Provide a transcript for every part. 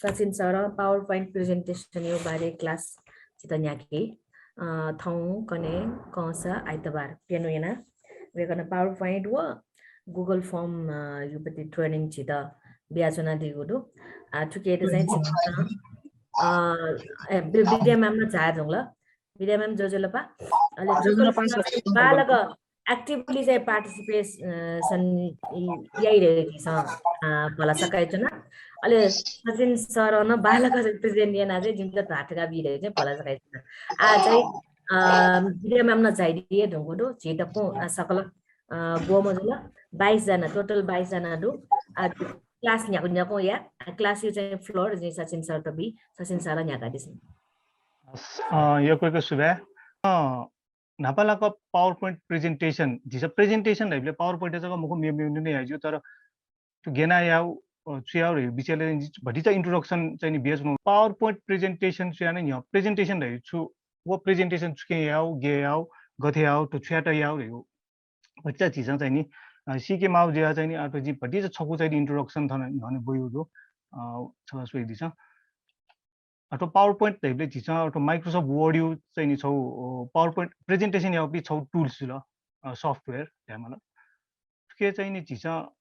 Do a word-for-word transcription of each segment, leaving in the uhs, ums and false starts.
सचिन सरं PowerPoint presentation यो बारे class झीत न्ह्याकी। अ, थौं कन्हय् कंस आइतबार प्यन्हु याना वय्कलं PowerPoint व Google Form, अ, युपति training झीत बियाच्वनादीगु दु। आ, थुकियात चाहिँ झीसं, अ, ए, बि-, बिद्या म्याम नं झाये धुंकल। बिद्या म्याम ज्वजलपा। अले ज्वजलपा, बालक actively चाहिँ participation याइधइगु झीसं, अ, भलसा कयाच्वना। अले सचिन सरं नं बालक present याना चाहिँ जिमित ध्वाथुइका बीधइगु चाहिँ भलसा कयाच्वना। आ चाहिँ, अ, बिद्या म्याम नं झाइदी धुंकूगु दु। झी दक्व, अ, सकल, अ, ग्वम्ह जुल, बाइस जना, total बाइस जना दु। आ, class न्ह्याकु न्ह्याकु या, आ, class यु चाहिँ floor जिं सचिन सरत बी, सचिन सरं न्ह्याकादिसँ। हस्, अ, यक्व यक्व सुभाय्। अ, न्हापालाक PowerPoint presentation, झीसं presentation धाइबलय् PowerPoint जक मखु, मेमेगु नं याये ज्यू, तर थ्व गय् यानाः याउ, अ, छु याउ धइगु विषयलय् जि भतिचा introduction चाहिँ नि बियाच्वना। PowerPoint presentation स्वयाः नं न्ह्यः presentation धइगु छु, व presentation छुकिं याउ, गय् याउ, गथे याउ, थ्व छु यायेत याउ धइगु भतिचा झीसं चाहिँ नि, अ, सीके माउ जुयाः चाहिँ नि, अ, थ्व जिं भतिचा छकू चाहिँ नि introduction थन न्ह्यःने ब्वयागु दु, अ, छकः स्वयादिसँ। अ, थ्व PowerPoint धइबलय् झीसं अ, थ्व Microsoft Word यु चाहिँ नि छौ, अ, PowerPoint presentation याउपि छौ tools जुल, अ, software धायेमाल। थुके चाहिँ नि झीसं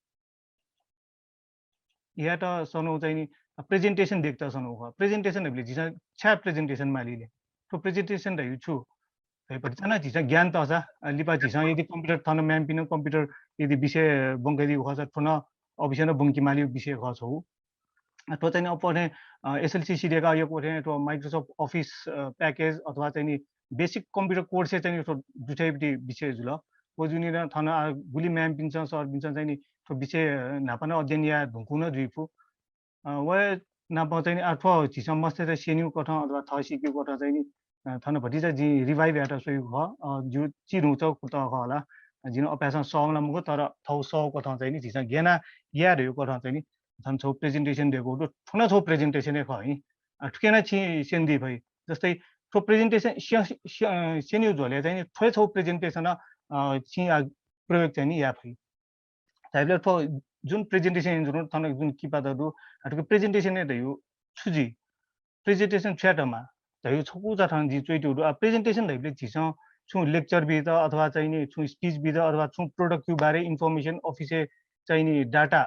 यात सनौ चाहिँ नि, अ, presentation देकेत सनौ खः। Presentation धइबलय् झीसं छाय् presentation माली ले? थ्व presentation धइगु छु? धइगु भतिचा नं झीसं ज्ञान तःसा, अ, लिपा झीसं यदि computer थन ma'am पिनं computer यदि विषय ब्वंकादीगु खःसा थ्व नं अवश्य नं ब्वंके मालीगु विषय खः छौ। अ, थ्व चाहिँ नि अप्वः थें, अ, SLC सिधयेकाः यक्व थें थ्व Microsoft Office, अ, package अथवा चाहिँ नि basic computer course-य् चाहिँ नि थ्व दुथ्याइपिं विषय जुल। व जुनिं थन, अ, गुलि ma'am पिन्सं, sir पिन्सं चाहिँ नि थ्व विषय, अ, न्हापा नं अध्ययन याये धुंकूगु नं जुइफु। अ, व नाप चाहिँ नि, अ, थ्व झीसं मस्तय्त स्यनीगु कथं अथवा थः सीकेगु कथं चाहिँ नि, अ, थन भतिचा जिं revive यायेत स्वयागु खः। अ, जिगु चिधंगु कुतः खः ला। जिं अभ्यासं सःम्ह ला मखु, तर थौ सःगु कथं चाहिँ नि झीसं गय् यानाः याये धइगु कथं चाहिँ नि थन छौ presentation देकू दु, थ्व नं छौ presentation हे खः नि। अ, थुके नं छिं स्यनादी फइ। जस्तै थ्व presentation स्य-, स्य-, स्यनीगु झ्वलय् चाहिँ नि थ्व हे छौ presentation, अ, छिं, अ, प्रयोग चाहिँ नि याये फइ। धाइबलय् थ्व जुन presentation यानाच्वनागु थन जुन किपा त दु, अ, थुके presentation हे धइगु छु जुइ? Presentation छु यायेत माः धइगु छकूचा थन जिं च्वयातःगु दु। अ, presentation धइबलय् झीसं छुं lecture बीत अथवा चाहिँ नि छुं speech बीत अथवा छुं product यु बारे information office-य् चाहिँ नि data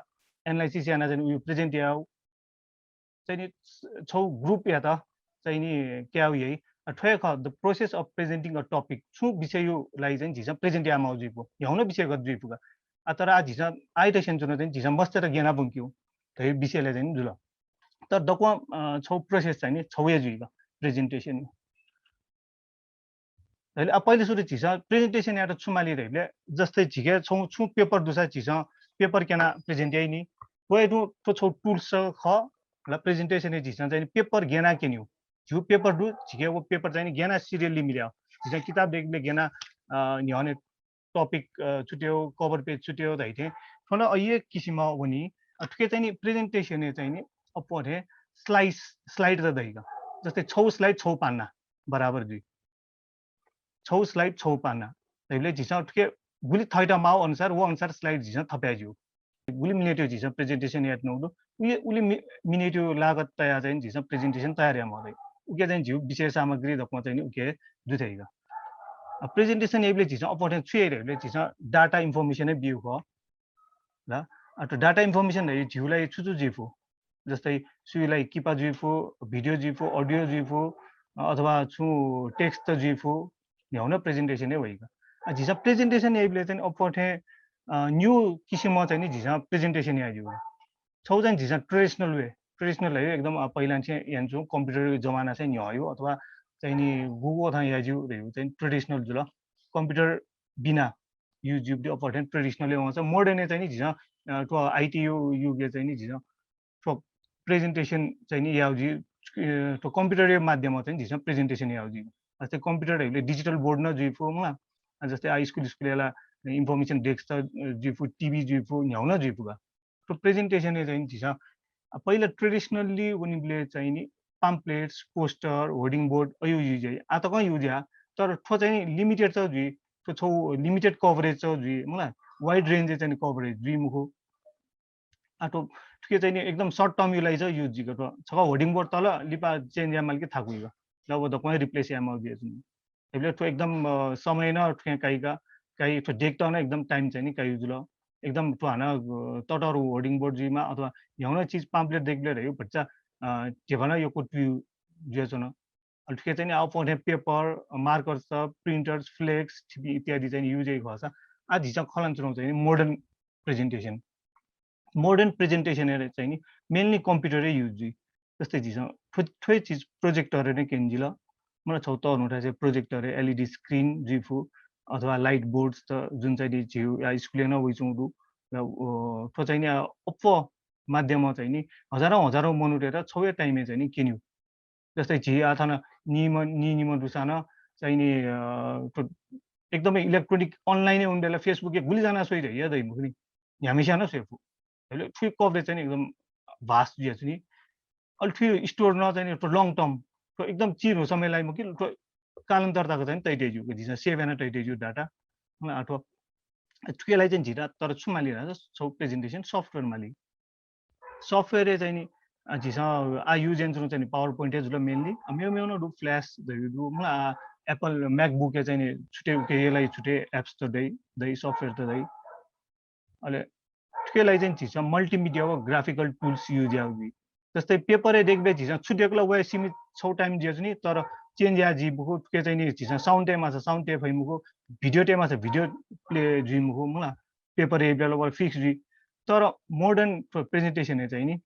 analysis यानाः चाहिँ नि उयु present याउ चाहिँ नि छौ group-यात चाहिँ नि क्याउ याइ। अ, थ्व हे खः, the process of presenting a topic। छुं विषययु लागि चाहिँ झीसं present याये माउ जुइफु, न्ह्याउन विषयगत जुइफु का। अ, तर आ झीसं आइत स्यनाच्वना चाहिँ झीसं मस्तय्त गय् यानाः ब्वंकेउ धइगु विषयलय् चाहिँ नि जुल। तर दक्वं, अ, छौ process चाहिँ नि छौ हे जुइ का presentation। अले आ पहिले सुरु झीसं presentation यायेत छु माली धइबलय्, जस्तै झीके छौ छुं paper दुसा झीसं paper क्यनाः present याइ नि। व हे तुं थ्व छौ tools खः ला, presentation-य् झीसं चाहिँ नि paper गय् यानाः क्यनेउ। झीगु paper दु, झीके व paper चाहिँ नि गय् यानाः serially मिले। झीसं किताब देकेबलय् गय् यानाः, अ, न्ह्यःने topic, अ, छु तयेउ, cover page छु तयेउ धइथें थ्व नं अय् हे किसिमं वनी। अ, थुके चाहिँ नि presentation-य् चाहिँ नि अप्वः थें slice, slide त दइ का। जस्तै छौ slide छौ पान्ना बराबर जुइ। छौ slide छौ पान्ना धइबलय् झीसं थुके गुलि थःत माउ अनुसार, व अनुसार slide झीसं थपे याये ज्यू। गुलि मिनेटयु झीसं presentation यायेत्यनागु दु, उलि, उलि मि-, मिनेटयु लागत तयाः चाहिँ झीसं presentation तयार याये माउ दइ। उके चाहिँ झीगु विषय सामग्री दक्वं चाहिँ नि उके दुथ्याइ का। अ, presentation याइबलय् झीसं अप्वः थें छु याइ धइबलय् झीसं data information हे बिउ खः ला। अ, थ्व data information धइगु झीगु लागि छु छु जुइफु? जस्तै सुयु लागि किपा जुइफु, video जुइफु, audio जुइफु, अ, अथवा छुं text जुइफु, न्ह्याउन presentation हे वइ का। अ, झीसं presentation याइबलय् चाहिँ अप्वः थें, अ, न्यू किसिमं चाहिँ नि झीसं presentation याये ज्यू। छौ चाहिँ झीसं traditional way, traditional धइगु एकदम, अ, पहिलांनिसें यानाच्वंगु computer जमानांनिसें न्ह्यःयु अथवा चाहिँ नि गुगु थां याये ज्यू धइगु चाहिँ traditional जुल। Computer बिना use जुइबलय् अप्वः थें traditional हे वंसा, modern-य् चाहिँ नि झीसं, अ, थ्व IT यु-, युगय् चाहिँ नि झीसं थ्व presentation चाहिँ नि याउ जुइ, अ, थ्व computer-या माध्यमं चाहिँ झीसं presentation याउ जुइ। जस्तै computer धइबलय् digital board नं जुइफु मला। अ, जस्तै आ school, school-य् ला information desk त, अ, जुइफु, TV जुइफु, न्ह्याउ नं जुइफु का। थ्व presentation-य् चाहिँ नि झीसं, अ, पहिला traditionally वनीबलय् चाहिँ नि pamphlets, poster, hoarding board अयु use याइ। आ तकं use या, तर थ्व चाहिँ नि limited च जुइ, थ्व छौ limited coverage च जुइ मला, wide range-य् चाहिँ नि coverage जुइ मखु। आ थ्व थुके चाहिँ नि एकदम सर्ट टर्म यु लागि चाहिँ युज जुइगु। थ्व छकः होर्डिङ बोर्ड तल लिपा चेन्ज याये माल कि थाकुइगु। ल व दक्वं रिप्लेस याये माल जुइ जुन। थुबलय् थ्व एकदम अ, समय नं थुके काइका काइ थ्व देख्त नं एकदम टाइम चाहिँ नि काइ जुल। एकदम थ्व हानं अ, ततःधंगु होर्डिङ बोर्ड जुइमा अथवा न्ह्यागु नं चिज पाम्पलेट देख्बलय् धइगु भचा अ, ध्यबा नं यक्व तुयु जुयाच्वन। अले थुके चाहिँ नि अप्वः थें पेपर, मार्कर्स, प्रिन्टर्स, फ्लेक्स, छिपि इत्यादि चाहिँ नि युज याइ खःसा आ झीसं खँ ल्हानाच्वनागु चाहिँ नि मोडर्न प्रेजेन्टेसन। मोडर्न प्रेजेन्टेसन चाहिँ नि मेनली कम्प्युटरै युज जुइ। जस्तै झीसं थ्व थ्व हे चिज प्रोजेक्टर नै क्यने जिल। मला छौ तःधंगु थासय् प्रोजेक्टर, एलइडी स्क्रिन जुइ फु अथवा लाइट बोर्ड्स त जुन चाहिँ नि झीगु या स्कुलय् नं वइच्वंगु दु। र अ, थ्व चाहिँ नि अ, अप्वः माध्यमं चाहिँ नि हजारौँ हजारौँ मनूतय्त छौ हे टाइमय् चाहिँ नि क्यनेगु। जस्तै झी आः थन निम्ह निनिम्ह दुसां नं चाहिँ नि अ, थ्व एकदमै इलेक्ट्रोनिक अनलाइनय् वने बेला Facebook-य् गुलि जानाः स्वइ धइ या दइ मखु नि। न्ह्याम्हस्यां नं स्वये फु। अले थुइ कभरेज चाहिँ नि एकदम भास्ट जुयाच्वनी। अले थुइ स्टोर नं चाहिँ नि थ्व लङ टर्म, थ्व एकदम चिधंगु समय लाइ मखु कि थ्व कालान्तर तक चाहिँ नि तयातयागु, झीसं सेभ याना तयातयागु डाटा। अ, आ थ्व थुके लागि चाहिँ झीत तर छु माली धाःसा छौ प्रेजेन्टेसन सफ्टवेयर माली। सफ्टवेयर चाहिँ नि अ, झीसं आ युज यानाच्वनागु चाहिँ नि पावर पोइन्ट हे जुल मेनली। अ, मेव मेव नं दु, फ्ल्यास धइगु दु, मला आ एप्पल म्याकबुकय् चाहिँ नि छुट्टै उके यलय् छुट्टै एप्स त दइ, दइ सफ्टवेयर त दइ। अले थुके लागि चाहिँ झीसं मल्टिमिडिया व ग्राफिकल टुल्स युज याउ जुइ। जस्तै पेपरय् देख्बलय् झीसं छु देकल वया सीमित छौ टाइम जुयाच्वनी, तर चेन्ज याये जुइ मखु। थुके चाहिँ नि झीसं साउन्ड तये माःसा साउन्ड तये फइ मखु, भिडियो तये माःसा भिडियो प्ले जुइ मखु, मला पेपर यइबलय् व फिक्स जुइ। तर मोडर्न प्रेजेन्टेसनय् चाहिँ नि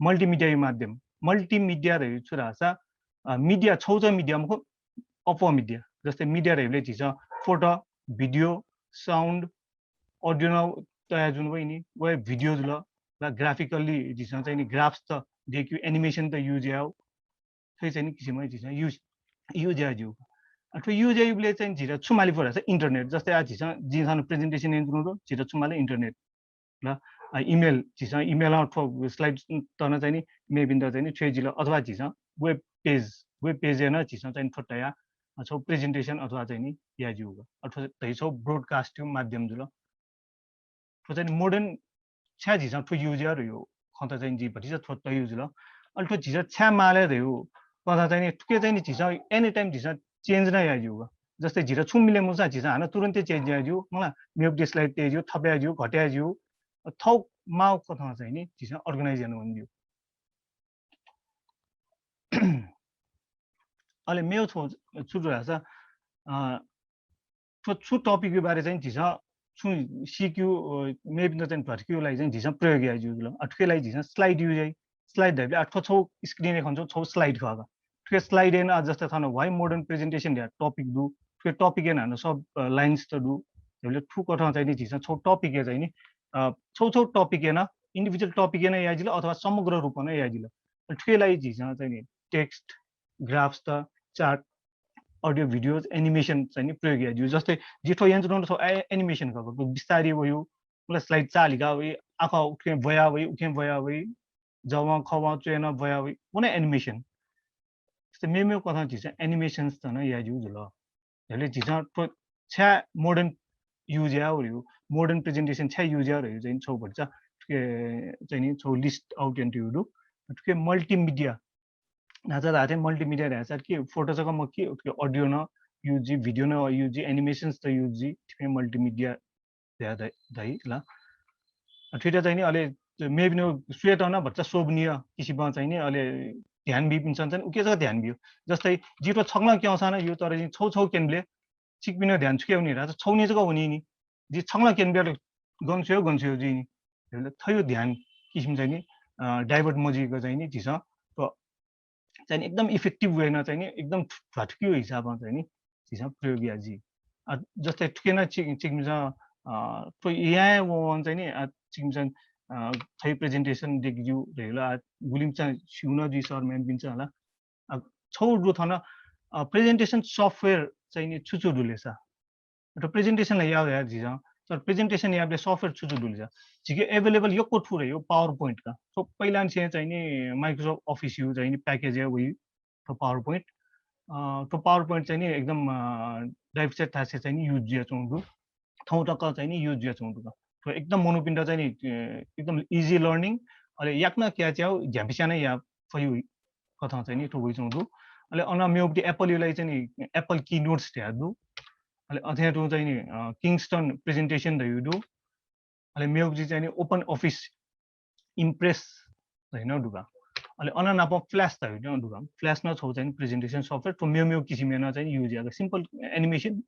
मल्टिमिडियाया माध्यम, मल्टिमिडिया धइगु छु धाःसा अ, मिडिया छौ च मिडिया मखु, अप्वः मिडिया। जस्तै मिडिया धइबलय् झीसं फोटो, भिडियो, साउन्ड, अडियो नं तया जुन वइ नि, व भिडियो जुल, ला ग्राफिकल्ली झीसं चाहिँ नि ग्राफ्स त देक्यु, एनिमेसन त युज याउ, थ्व चाहिँ नि किसिमं झीसं युज युज याउ ज्यू। अ, थ्व युज याइबलय् चाहिँ झीत छु माली फु धाःसा इन्टरनेट। जस्तै आ झीसं जिं थन प्रेजेन्टेसन यानाच्वनागु दु, झीत छु माली इन्टरनेट। ल, अ, इमेल, झीसं इमेलं थ्व स्लाइड त नं चाहिँ नि मेपिन्त चाहिँ नि छ्वये जिल अथवा झीसं वेब पेज, वेब पेजय् नं झीसं चाहिँ नि थ्व तया, अ, छौ प्रेजेन्टेसन अथवा चाहिँ नि याये ज्यू। अथवा धइ छौ ब्रोडकास्टया माध्यम जुल। थ्व चाहिँ नि मोडर्न छाय् झीसं थ्व युज याउ धइगु खँ त चाहिँ नि जिं भतिचा थ्व तयु जुल। अले थ्व झीसं छाय् माले धइगु कथं चाहिँ नि थुके चाहिँ नि झीसं एनी टाइम झीसं चेन्ज नं याये ज्यू। जस्तै झीत छुं मिले मखुसा झीसं हानं तुरुन्तै चेन्ज याये ज्यू। मला मेगु स्लाइड तये ज्यू, थपे ज्यू, घटे ज्यू। थौ माउ कथं चाहिँ नि झीसं अर्गनाइज याना वने ज्यू। अले मेउ छु छु धाःसा अ, थ्व छु टपिकया बारे चाहिँ झीसं छुं सीक्यु, अ, मेपिन्त चाहिँ भ्वातुकियु लागि चाहिँ झीसं प्रयोग याये ज्यू जुल। अ, थुके लागि झीसं स्लाइड युज याइ। स्लाइड धइबलय् आ थ्व छौ स्क्रिनय् खंच्वंगु छौ स्लाइड खः का। थुके स्लाइडय् नं आ जस्तै थन why modern presentation धया टपिक दु। थुके टपिकय् नं सब, अ, लाइन्स त दु। धइबलय् थुकथं चाहिँ नि झीसं छौ टपिकय् चाहिँ नि, अ, छौ छौ टपिकय् नं, इन्डिभिजुअल टपिकय् नं याये जिल अथवा समग्र रूपं नं याये जिल। अ, थुके लागि झीसं चाहिँ नि टेक्स्ट, ग्राफ्स त, चार्ट, अडियो, भिडियोज, एनिमेसन चाहिँ नि प्रयोग याये ज्यू। जस्तै जि थ्व यन्त्र थ्व ए-, एनिमेसन खः, बिस्तारै वयु, मतलब स्लाइड चालिका वइ, आखः उखें ब्वया वइ, उखें ब्वया वइ, जवं खवं च्वय् नं ब्वया वइ, व नं एनिमेसन। जस्तै मेमेगु कथं झीसं एनिमेसन्स त नं याये ज्यू जुल। धइबलय् झीसं थ्व छाय् मोडर्न युज याये धइगु, मोडर्न प्रेजेन्टेसन छाय् युज याये धइगु चाहिँ छौ भचा थुके चाहिँ नि छौ लिस्ट आउट यानातयागु दु। थुके मल्टिमिडिया न्हाचा धाःथें मल्टिमिडिया धाःसा कि फोटो जक मखु कि, अडियो नं युज जुइ, भिडियो नं युज जुइ, एनिमेसन्स त युज जुइ, थुके मल्टिमिडिया धया धइ, धइ ला। अ, थुइत चाहिँ नि अले मेपिनिगु स्वयेत नं भचा शोभनीय किसिमं चाहिँ नि अले ध्यान बीपिन्सं चाहिँ उके जक ध्यान बियु। जस्तै जि थ्व छकलं क्यंसां नं यु, तर जिं छौ छौ क्यनेबलय् छिकपिनिगु ध्यान छुके वनी धाःसा छौने जक वनी नि। जि छकलं क्यनेबलय् गन स्वयेगु, गन स्वयेगु जुइ नि। थ्व ध्यान किसिम चाहिँ नि, अ, डाइभर्ट मजुइक चाहिँ नि झीसं थ्व चाहिँ नि एकदम इफेक्टिभ वेनं चाहिँ नि एकदम थु-, ध्वाथुकिया हिसाबं चाहिँ नि झीसं प्रयोग याये जुइ। अ, जस्तै थुके नं छिक-, छिकपिन्सं, अ, थ्व याये वं चाहिँ नि, अ, छिकपिन्सं, अ, थ्व प्रेजेन्टेसन देके ज्यू धइगु ला, अ, गुलिम्हस्यां स्यू नं जुइ सर म्यामपिन्सं ला। अ, छौ दु थन, अ, प्रेजेन्टेसन सफ्टवेयर चाहिँ नि छु छु दु ले सा? अथवा प्रेजेन्टेसन ला याये धया झीसं, तर प्रेजेन्टेसन यायेबलय् सफ्टवेयर छु छु दु ले सा? झीके एभेलेबल यक्व थ्व धइगु PowerPoint का। थ्व पहिलांनिसें चाहिँ नि Microsoft Office-या चाहिँ नि प्याकेज हे वइ थ्व PowerPoint। अ, थ्व PowerPoint चाहिँ नि एकदम, अ, डाइभर्स थासय् चाहिँ नि युज जुयाच्वंगु दु। थौं तक चाहिँ नि युज जुयाच्वंगु दु का। थ्व एकदम मनूपिन्त चाहिँ नि एकदम इजी लर्निङ। अले याकनं क्याच याउ झ्यापिस्यानं या फयु कथं चाहिँ नि थ्व वइच्वंगु दु। अले अन मेउपट्टि एप्पल युलाई चाहिँ नि एप्पल की नोट्स ध्या दु। अले अथे तुं चाहिँ नि किङ्स्टन प्रेजेन्टेसन धयु दु। अले मेउपट्टि चाहिँ नि ओपन अफिस इम्प्रेस धयु दुगा। अले अन नाप फ्ल्यास धयु दुगा। फ्ल्यास न छौ चाहिँ प्रेजेन्टेसन सफ्टवेयर थ्व मेउ मेउ किसिम न चाहिँ युज यागा सिम्पल एनिमेसन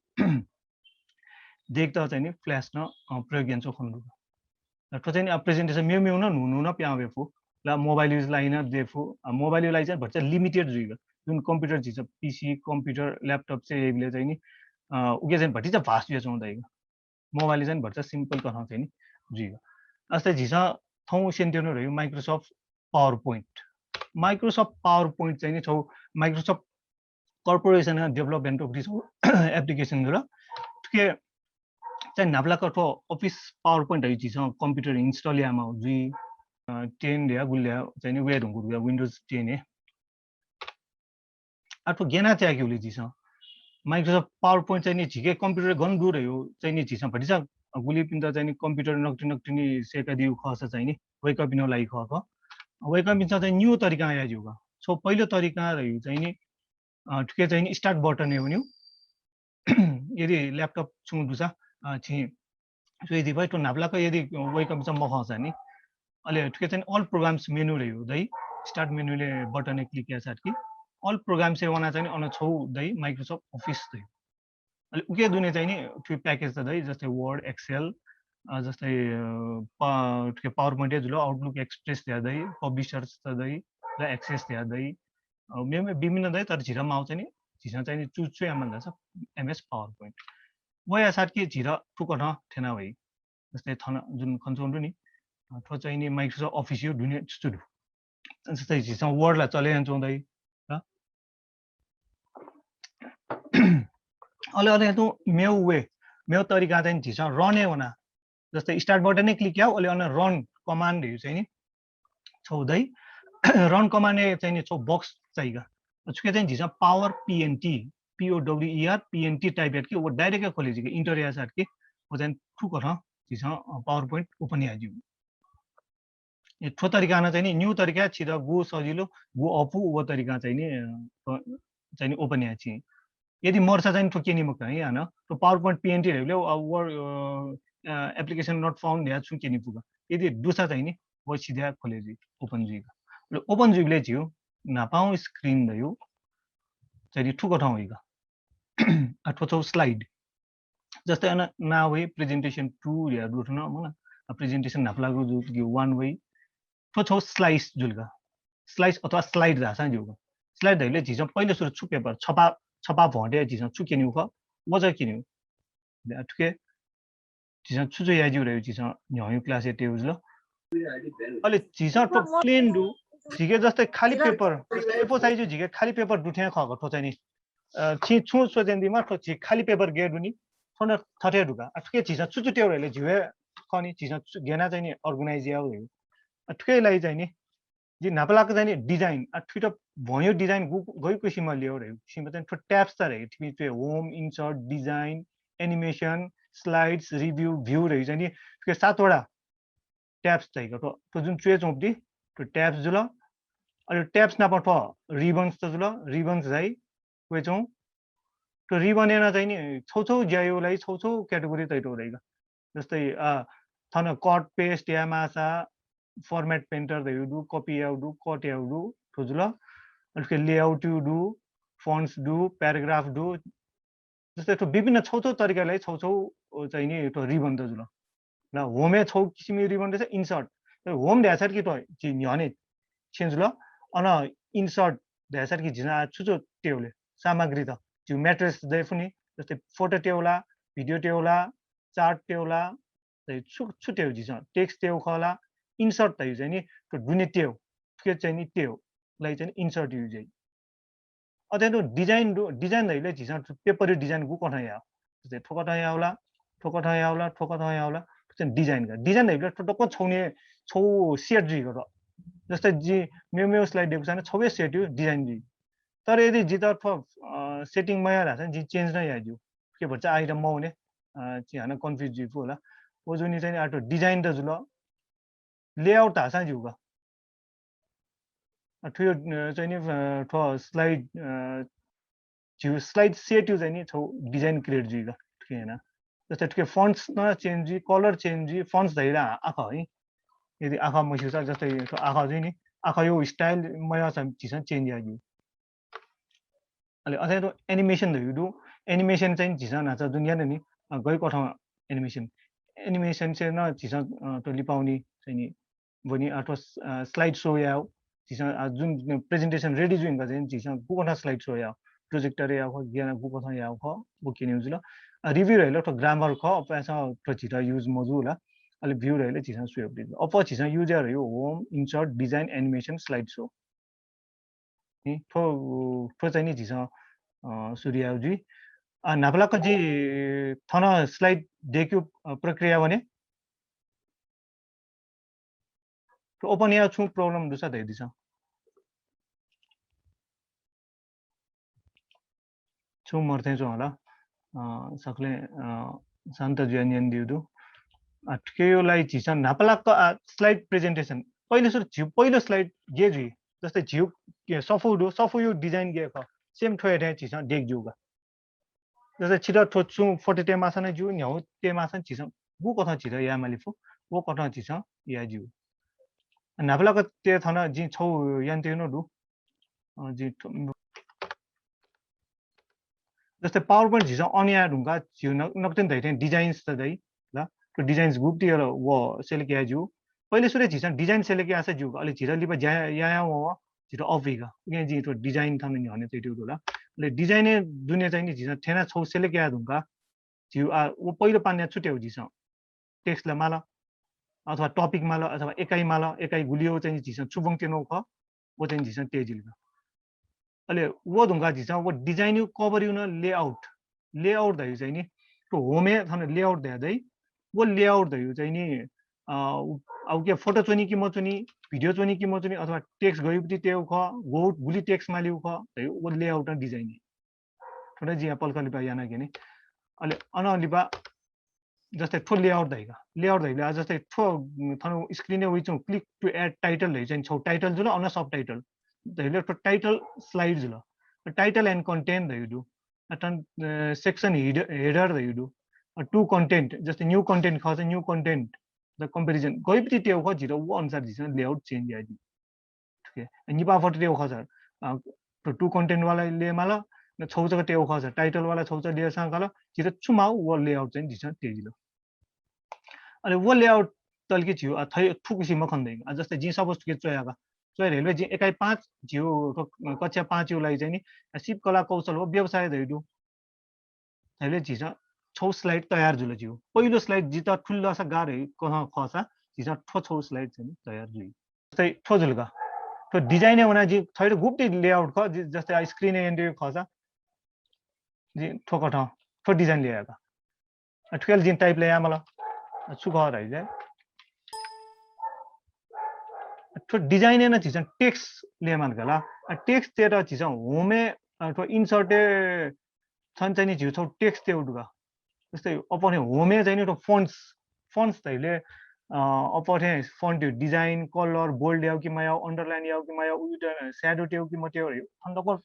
देख्दा चाहिँ नि फ्ल्यास न प्रयोग यान खन दुगा। थ्व चाहिँ नि प्रेजेन्टेसन मेउ मेउ न नु नु न प्यावे फु। ला मोबाइल युज लाइन देफु। मोबाइल युज लाइन चाहिँ भट्ट लिमिटेड जुइगा। जुन कम्प्युटर झिचा पीसी कम्प्युटर ल्यापटप चाहिँ एबिले चाहिँ नि उके चाहिँ भट्टिचा भास्ट जुया चौँ दाइगा। मोबाइल चाहिँ भट्ट सिम्पल कथं चाहिँ नि जुइगा। अस्तै झिसा थौ सेन्टेनो रह्यो Microsoft power point. Microsoft power point चाहिँ नि छौ Microsoft corporation development of resource application जुल। थुके चाहिँ नापलाक थ्व अफिस पावर पोइन्ट है झिसं कम्प्युटर इन्स्टल यामा जुइ। टेन ध्या गुल्या चाहिँ नि वे धुंगु विन्डोज टेन हे। आ थ्व गेना त्याके उले झिसं माइक्रोसफ्ट पावर पोइन्ट चाहिँ नि झिके कम्प्युटर गन दु रह्यो चाहिँ नि झिसं भटिसा गुलिपिन्त चाहिँ नि कम्प्युटर नक्ति नक्तिनि सेका दिउ खस चाहिँ नि वेकअप इनो लागि खः। वेकअप इन्स चाहिँ न्यू तरिका या जुगा। छौ पहिलो तरिका रह्यो चाहिँ नि थुके चाहिँ नि स्टार्ट बटन हे हुन्यु। यदि ल्यापटप छुं दुसा छि सुइदि भाइ थ्व नापलाक यदि वेकअप इन्स मखं चाहिँ नि अले थुके चाहिँ अल प्रोग्राम्स मेनु रह्यो दइ। स्टार्ट मेनुले बटन क्लिक या साथ कि अल प्रोग्राम्स हे वना चाहिँ अन छौ दइ माइक्रोसफ्ट अफिस दइ। अले उके दुने चाहिँ नि थुके प्याकेज त दइ जस्तै वर्ड एक्सेल जस्तै थुके पावर पोइन्ट जुल आउटलुक एक्सप्रेस ध्या दइ पब्लिशर्स त दइ र एक्सेस ध्या दइ। मेमे विभिन्न दइ तर झिरा माउ चाहिँ नि झिसा चाहिँ नि चुज छु यामन दस एमएस पावर पोइन्ट वया साथ कि झिरा थुकथं थेना वइ। जस्तै थन जुन खन चौँ नि थ्व चाहिँ नि माइक्रोसफ्ट अफिस यो दुनिया चुचु दु। जस्तै झिसा वर्डला चले यान चौँ दइ। अले अले तु मेउ वे मेउ तरिका चाहिँ झिसा रन हे वना। जस्तै स्टार्ट बटन नै क्लिक याउ अले अन रन कमान्ड हे चाहिँ नि छौ दइ। रन कमान्ड हे चाहिँ नि छौ बक्स चाहिगा। छुके चाहिँ झिसा पावर पिएनटी पीओडब्ल्यूईआर पिएनटी टाइप यात कि वो डाइरेक्ट खोले जिके इन्टर या साथ कि वो चाहिँ थुकथं झिसा पावर पोइन्ट ओपन या जिउ। थ्व तरिका न चाहिँ नि न्यू तरिका छिदा गु सजिलो गु अपु वो तरिका चाहिँ नि चाहिँ नि ओपन या छि। यदि मर्सा चाहिँ नि थ्व केनी मक है आन तो पावर पोइन्ट पिएनटी हेबले वर्ड एप्लिकेसन नट फाउन्ड या छु केनी पुगा। यदि दुसा चाहिँ नि वो सिधा खोले जुइ ओपन जुइगा। ओपन जुइबले जिउ नापाउ स्क्रिन दयु चाहिँ नि थुकथं हुइगा। अथवा छौ स्लाइड जस्तै अन नावै प्रेजेन्टेसन टू या दुथन मना प्रेजेन्टेसन नापलागु जु कि वान वे थ्व छौ स्लाइस जुलगा। स्लाइस अथवा स्लाइड धासा जुगा। स्लाइड धैले झिसं पहिलो सुरु छु पेपर छपा छपा भोंटे झिसं छु केन्यु ख वजा केन्यु। थुके झिसं छु छु या जिउ रह्यो झिसं न्ह्यौ क्लास एटे उजलो। अले झिसं तो प्लेन दु झिके जस्तै खाली पेपर एफो साइज झिके खाली पेपर दुथे खक थ्व चाहिँ नि छि छु सोचेन दिमा थ्व झि खाली पेपर गे दुनि थ्व न थथे दुका। आ थुके झिसं छु छु टेउ रह्यो झिवे खनि झिसं गेना चाहिँ नि अर्गनाइज या रह्यो। आ थुके लागि चाहिँ नि जि नापलाक चाहिँ नि डिजाइन आ थुइट भयु डिजाइन गु गयु किसिम लियो रह्यो सिम चाहिँ थ्व ट्याब्स त रह्यो थिबी चाहिँ home insert design animation slides review view रह्यो चाहिँ नि थुके सातवटा ट्याब्स चाहिक थ्व जुन चुए चौपटी थ्व ट्याब्स जुल। अले ट्याब्स नाप थ्व रिबन्स त जुल। रिबन्स जाइ क्वेचौँ। थ्व रिबन याना चाहिँ नि छौ छौ ज्यायो लागि छौ छौ क्याटेगोरी तैतो रह्यो। जस्तै थन कट पेस्ट या मासा फर्मेट पेन्टर धयु दु कपी याउ दु कट याउ दु थ्व जुल। अले लेआउट यु दु फन्ट्स दु प्याराग्राफ दु। जस्तै थ्व विभिन्न छौ छौ तरिकाले छौ छौ चाहिँ नि थ्व रिबन त जुल। ल होमे छौ किसिमि रिबन रहेछ इन्सर्ट होम ध्याछार कि थ्व न्ह्यने छेन जुल। अन इन्सर्ट ध्याछार कि झिना छु छु टेउले सामग्री त झिउ म्याट्रेस दे फुनि। जस्तै फोटो टेउला भिडियो टेउला चार्ट टेउला छु छु टेउ झिसं टेक्स्ट टेउ खला। इन्सर्ट धयु चाहिँ नि थ्व दुने टेउ थुके चाहिँ नि टेउ लागि चाहिँ इन्सर्ट यु चाहिँ अथे तो डिजाइन दु डिजाइन धैले झिसं पेपर डिजाइन गु कथं या। जस्तै थोकथं याउला थोकथं याउला थोकथं याउला। चाहिँ डिजाइन का डिजाइन धैले थोक छौने छौ सेट जुइक र जस्तै जि मेउ मेउ स्लाइड देकुसा छौवे सेट यु डिजाइन जुइ। तर यदि जित थ्व सेटिङ मया धासा जि चेन्ज न या जु। के भन्छ आइटम मौने जि हाना कन्फ्युज जुइ फु होला। व जुनि चाहिँ नि आतो डिजाइन त जुल, लेआउट धाःसां ज्यू का। अ, थ्व यो, अ, चाहिँ नि, अ, थ्व स्लाइड, अ, ज्यू स्लाइड सेट यो चाहिँ नि छौ डिजाइन क्रिएट जुइ का, थुके याना। जस्तै थुके फन्ट्स न चेन्ज जुइ, कलर चेन्ज जुइ, फन्ट्स धैला आखः है। यदि आखः मस्यूसा, जस्तै थ्व आखः जुइ नि, आखः यो स्टाइल मयाःसा झीसं चेन्ज याये ज्यू। अले अथे तो एनिमेसन धयु दु। एनिमेसन चाहिँ झीसं न्हाचा जुन याना नि, अ, गयु कथं एनिमेसन। एनिमेसन से न झीसं, अ, तो लिपाउनी चाहिँ नि, वनी अथवा स-, अ, स्लाइड शो याउ। झीसं, अ, जुन प्रेजेन्टेसन रेडी जुइन का चाहिँ झीसं गु कथं स्लाइड शो याउ। प्रोजेक्टर याउ ख, ज्ञान गु कथं याउ ख, वो केन्यु जुल। अ, रिव्यू रहले तो ग्रामर ख, अपायसं तो झीत युज मजु होला। अले भ्यू रहले झीसं स्वेप दिल। अप झीसं युज या रह्यो home, insert, design, animation, slide show. नि, थ्व, थ्व चाहिँ नि झीसं, अ, सुरु याउ जुइ। अ, न्हापालाक जि थन स्लाइड देक्यु, अ, प्रक्रिया वने। थ्व ओपन या छुं प्रब्लम दुसा धैदिसँ। छुं मर्थें च्वं होला। अ, सकलें, अ, शान्त जुया न्यन दिउ दु। अ, थुके यो लाइ झीसं न्हापालाक, अ, स्लाइड प्रेजेन्टेसन। पहिले सुरु झी पहिलो स्लाइड गे जुइ। जस्तै झिउ के सफू दु, सफू यो डिजाइन गे ख। सेम थ्व हे थें झीसं देख ज्यू का। जस्तै छित थ्व छुं फोटो ते मासा न ज्यू, न्ह्याउ ते मासा न झीसं गु कथं झीत या मालिफु, वो कथं झीसं या ज्यू। न्हापालाक ते थन जिं छौ यान्ते न दु। अ, जिं थ्व-, जस्तै पावर पोइन्ट झीसं अन या धुंका झिउ न-, नकतिन धैथें डिजाइन्स त दइ, ल। तो डिजाइन्स गुप्ति यल वो सेलेक्ट या ज्यू। पहिले सुरे झीसं डिजाइन सेलेक्ट यासा ज्यू, अले झीत लिपा ज्या या, या वो, झीत अफ इगा। उगे जिं तो डिजाइन थन न्ह्यने चाहिँ दु ला। अले डिजाइन दुने चाहिँ नि झीसं थेना छौ सेलेक्ट या धुंका झिउ आ, वो पहिलो पान्या छुट्याउ झीसं। टेक्स्ट ला माल, अथवा टपिक माल, अथवा एकाइ माल, एकाइ गुलियो चाहिँ झीसं छु बंग तेनो ख, वो चाहिँ झीसं तेजिल का। अले वो धुंका झीसं वो डिजाइन यु कभर यु न लेआउट, लेआउट धयु चाहिँ नि, तो होमे थन लेआउट धया दइ, वो लेआउट धयु चाहिँ नि, अ, उ-, अब के फोटो च्वनी कि मच्वनी, भिडियो च्वनी कि मच्वनी, अथवा टेक्स्ट गयुपति तेउ ख, गो गुली टेक्स्ट मालिउ ख, धयु वो लेआउट न डिजाइन। थोरै जिं पलख लिपा याना गेने। अले अन लिपा जस्तै थ्व लेआउट धइगा। लेआउट धइले आ जस्तै थ्व थन स्क्रिनय् वइचुं click to add title धइ चाहिँ छौ टाइटल जुल, अन सब टाइटल। धइले थ्व टाइटल स्लाइड जुल। टाइटल एन्ड कन्टेन्ट धइ दु। अथवा, अ, सेक्सन हेड-, हेडर धइ दु। अ, टु कन्टेन्ट, जस्तै न्यू कन्टेन्ट खः, न्यू कन्टेन्ट द कम्पेरिजन। गइपति तेउ ख झिर व अनुसार झिसं लेआउट चेन्ज याइ दु। ठीक है। निपा फोटो तेउ खः सर। अ, तो टू कन्टेन्ट वाला ले माल, न छौ जक तेउ खः सर। टाइटल वाला छौ जक ले सांकाल, झिर छु माउ वो लेआउट चाहिँ झिसं तेजिल। अले वो लेआउट तलके झिउ, अ, थै थुकुसी मखन दैग। अ, जस्तै जिं सपोज के चोयागा। चोया रेलवे जिं एकाइ पाँच झिउ क-, कक्षा पाँच यु लागि चाहिँ नि, अ, सिप कला कौशल वो व्यवसाय धइ दु। धइले झिसं छौ स्लाइड तयार जुल ज्यू। पहिलो स्लाइड जित ठुल्लासा गाह्रो हे कथं खःसा झिसं थ्व छौ स्लाइड चाहिँ तयार जुइ। जस्तै थ्व जुल का। थ्व डिजाइन वना जि थैर गुप्ति लेआउट ख, जि-, जस्तै आ स्क्रिन एन्ड खःसा जि थ्व कथं थ्व डिजाइन लेया का। अ, थुकेल जिं टाइप लेया मला। अ, छु खः धइ जाय। थ्व डिजाइन न झिसं टेक्स्ट लेमाल गला। अ, टेक्स्ट तेत झिसं होमे, अ, थ्व इन्सर्टे छन चाहिँ नि झिउ छौ टेक्स्ट तेउ दुगा। जस्तै अपने होमे चाहिँ नि थ्व फन्ट्स, फन्ट्स धइले, अ, अपने फन्ट यो डिजाइन, कलर, बोल्ड याउ कि मयाउ, अन्डरलाइन याउ कि मयाउ, उइट स्याडो तेउ कि मतेउ रे। थन दक्व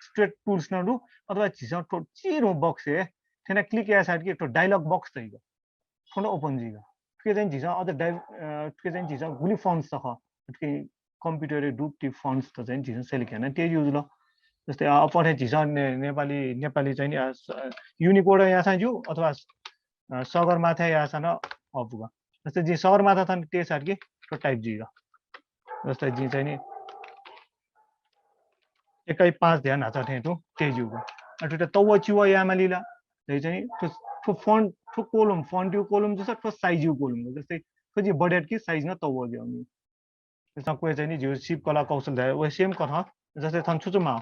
स्ट्रेट टुल्स न दु, अथवा झिसं थ्व चिरो बक्स हे, थेना क्लिक या साइड कि थ्व डायलग बक्स धइगा। थ्व न ओपन जिगा। थुके चाहिँ झिसं अझ डाइ-, अ, थुके चाहिँ झिसं गुली फन्ट्स त ख। थुके कम्प्युटर डुप्टी फन्ट्स त चाहिँ झिसं सेलेक्ट याना तेज युज ल। जस्तै, अ, अपने झिसं ने-, नेपाली, नेपाली चाहिँ नि, अ, स-, युनिकोड यासा ज्यू अथवा, अ, सगरमाथा यासा न अपुगा। जस्तै जि सगरमाथा थन तेज साइड कि थ्व टाइप जिगा। जस्तै जि चाहिँ नि एकाइ पाँच ध्यान हाचा थें थु तेज युगा। अ, थुते तव चिव या माली ला। धइ चाहिँ नि थ्व, थ्व फन्ट, थ्व कोलम, फन्ट यु कोलम जसा थ्व साइज यु कोलम। जस्तै थ्व जि बढेट कि साइज न तव ज्याउनी। जस्तै क्वे चाहिँ नि झिउ सिप कला कौशल धया, वे सेम कथं, जस्तै थन छु छु माउ।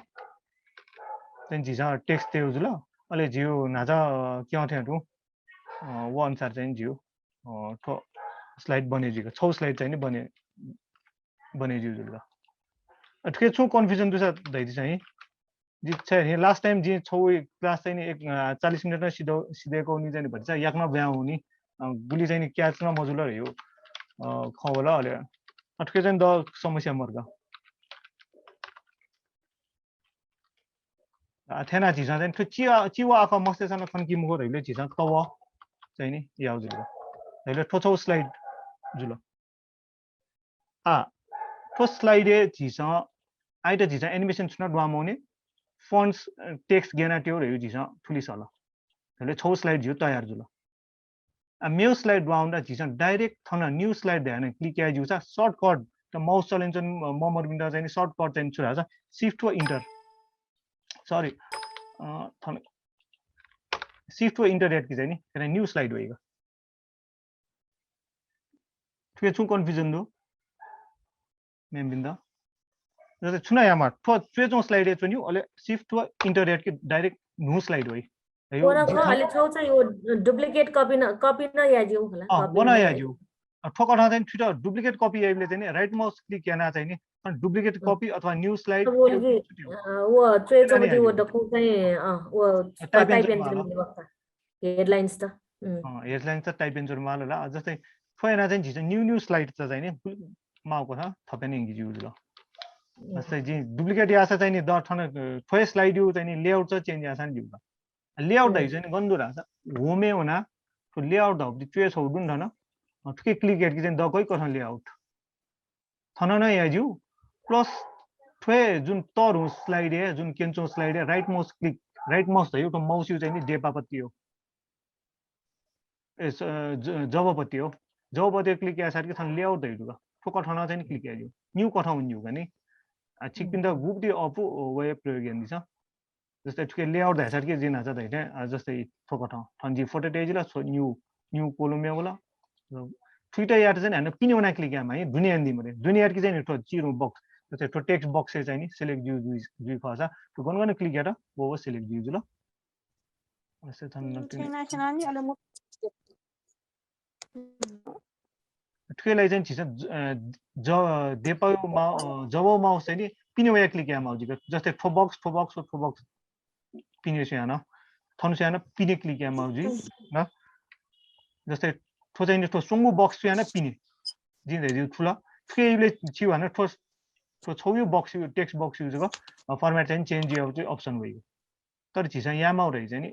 चाहिँ झिसं टेक्स्ट तेउ जुल, अले झिउ न्हाचा, अ, क्यं थें थु, अ, व अनुसार चाहिँ झिउ, अ, थ्व स्लाइड बने जुइगा, छौ स्लाइड चाहिँ नि बने, बने ज्यू जुल का। अ, थुके छु कन्फ्युजन दुसा धइदिसँ है। जि छ हे लास्ट टाइम जि छौ क्लास चाहिँ नि एक, अ, चालीस मिनेट न सिधौ-, सिधेकौनी चाहिँ नि भतिचा याकनं ब्यां हुनी। अ, गुलि चाहिँ नि catch नं मजुल धइगु, अ, खँ वल। अले अ, थुके चाहिँ द समस्या मरु का। अ, थेना झीसं चाहिँ थ्व चिवा, चिवा आखः मस्तेसं थन कि मखु धइले झीसं तव चाहिँ नि याउ जुल। धइले थ्व छौ slide जुल। आ, थ्व slide ए झीसं, आइत झीसं animation छुना दुवा मौने, fonts, अ, text गेना तेउ रह्यु झीसं थुलि सल। धइले छौ slide झिउ तयार जुल। आ, मेउ slide दुवा उन्दा झीसं direct थन new slide धयान click या जिउसा shortcut त mouse चलेन चन म-, ममरबिन्दा चाहिँ नि shortcut चाहिँ छु धाःसा shift व enter। Sorry, अ, थन shift व enter यात कि चाहिँ नि, कने new slide वइगु। थुके छुं confusion दु? मेम्बिन्द। जस्तै छुना यामा, थ्व च्वेचौं slide ए च्वन्यु, अले shift व enter यात कि direct न्हू slide वइ। है यो वना खः, अले छौ चाहिँ यो duplicate copy न, copy न याजिउ होला, अँ, copy वना न याजिउ। अ, थ्व कथं चाहिँ थुइत duplicate copy याइबले चाहिँ नि right mouse click याना चाहिँ नि, अन duplicate अँ। Copy अथवा new slide अब ओली, अ, व च्वेचौं चाहिँ नि व याजिउ। दक्व चाहिँ, अँ, व type type यान माला। Headlines त। उम्। अँ, headlines त type यान जुर माल ला। जस्तै थ्व याना चाहिँ झीसं new new slide त चाहिँ नि माउ कथं थपे नि english use ल। उम्। जस्तै जि duplicate यासा चाहिँ नि द थन, अ, थ्व slide यु चाहिँ नि layout त change यासा नि जिउ। Layout उम्। धइ चाहिँ नि गन दु धाःसा home ए वना, थ्व layout धौ च्वे छौ दुन थन। अ, थुके click यात कि चाहिँ दक्व कथं layout। थन न याजिउ, plus थ्वे जुन तरुं slide ए, जुन केन्चौं slide ए, right mouse click, right mouse धइउ, थ्व mouse यु चाहिँ नि देपापत्ति हो। ए, स-, ज-, जबपत्ति हो। जबपत्ति click यासार कि थन layout धइउ का। थ्व कथं न चाहिँ नि click याजिउ। New कथं वन्यु का नि। आ, छिकपिन्त उम्। गुप्ति अपु, ओ, वये प्रयोग यान दिसं। जस्तै थुके layout धाय्‌सा के जिं न्हाचा धाइथें, अ, जस्तै थ्व कथं, थन जि photo तयाजिल, छ्व new, new column ए वल। थुइत यात चाहिँ हानं पिने वना click यामा, दुने यान दिमरे। दुने यात कि चाहिँ नि थ्व चिरुं box, जस्तै थ्व text box ए चाहिँ नि select जुइ, जुइ, जुइ खःसा, थ्व गन गन click यात, व, व select जुइ जुल। जस्तै थन न पिने थुइना छेना नि अले मु- थुकेलाइ चाहिँ झीसं ज-, अ, ज-, देपाउ माउ-, अ, जबौ mouse चाहिँ नि पिने वया click या माउ जिक। जस्तै थ्व box, थ्व box, थ्व box पिने सुयान। थन सुयान पिने click या माउ जि। न? जस्तै थ्व चाहिँ नि थ्व सुंगु box सुयान पिने। जिं धइ जि थुल। थुके इबले छि भन थ्व, थ्व छौ यु box यु, text box यु जक, अ, format चाहिँ change या option वइ। तर झीसं यामाउ रही चाहिँ नि,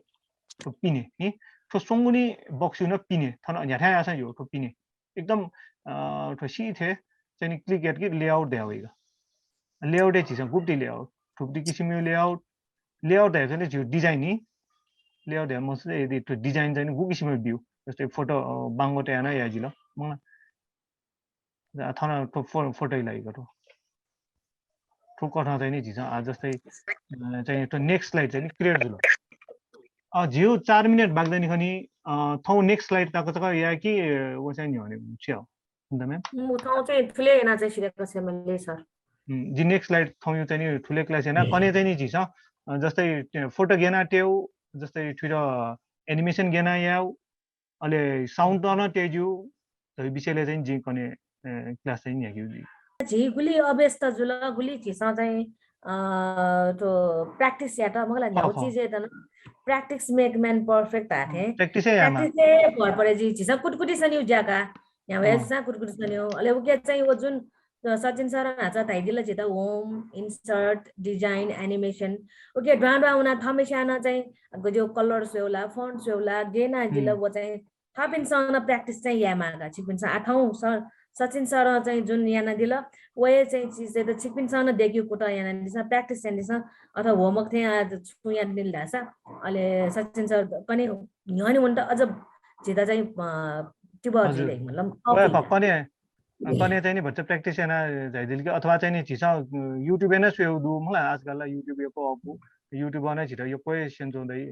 थ्व पिने नि, थ्व सुंगुनी box यु न पिने, थन न्ह्याथाय् आसा यो, थ्व पिने। एकदम, अ, थ्व सी थे चाहिँ नि click यात कि layout धया वइगा। Layout ए झीसं गुप्ति layout, थुप्ति किसिम यो layout, layout धया चाहिँ नि झिउ design नि, layout धया मस्त यदि थ्व design चाहिँ नि गु किसिम बिउ, जस्तै photo, अ, बांगो तयाना याजिल, मंगला। आ, थन थ्व फो-, photo इ लाइगु थ्व। थ्व कथं चाहिँ नि झीसं आ जस्तै, अ, चाहिँ थ्व next slide चाहिँ नि create जुल। अ, झिउ चार मिनेट बाकी दनि खनि, अ, थौ next slide तक तक या कि, अ, व चाहिँ नि हने छु याउ? हुन त म्याम? मु थौ चाहिँ थुले याना चाहिँ सिधे कसे मले सर। हुँ, जि next slide थौ यु चाहिँ नि थुले class याना, हुँ। कने चाहिँ नि झीसं, अ, जस्तै, अ, photo गेना तेउ, जस्तै थुइर animation गेना याउ, अले sound त न तेज्यु, धइ विषयले चाहिँ जिं कने, अ, class चाहिँ न्ह्याकिउ जि। झी गुलि अभ्यास त जुल, गुलि झीसं चाहिँ, अ, थ्व practice यात, मखला न्ह्याउ खः, खः। चिज यात न, practice make man perfect धाथे। Practice हे यामा। Practice हे भर परे जि झीसं कुटकुटी सनिउ ज्याका, न्ह्याउ हे अँ। झीसं कुटकुटी सनिउ। अले उके चाहिँ व जुन अ, सचिन सर न्हाचा धाइदिल झीत home, insert, design, animation। उके ड्वाँ ड्वाँ उना थमेस्यानं चाहिँ गज्यो color स्वेउला, font स्वेउला, गेना जिल हुँ। व चाहिँ थपिन्सं न practice चाहिँ यायेमागा। छिकपिन्सं आथौं सर, सचिन सर चाहिँ जुन यानादिल, वये चाहिँ चिज चाहिँ त छिकपिन्सं न देख्यु कुतः यानादिसँ, practice यानादिसँ, अथवा homework थें आ छु यानादिल धाःसा, अले सचिन सर कने न्ह्यःने वन्त अझ झीत चाहिँ, अ, तिबः हजुर। जुइले, मतलब, वय् अफिल। क-, कने अ, कने चाहिँ नि भचा practice याना झाइदिल कि अथवा चाहिँ नि झीसं, अ, YouTube ए नं स्वेउ दु, मला आजकाल YouTube यक्व अःपु, YouTube नं झीत यक्व स्यन च्वंदइ,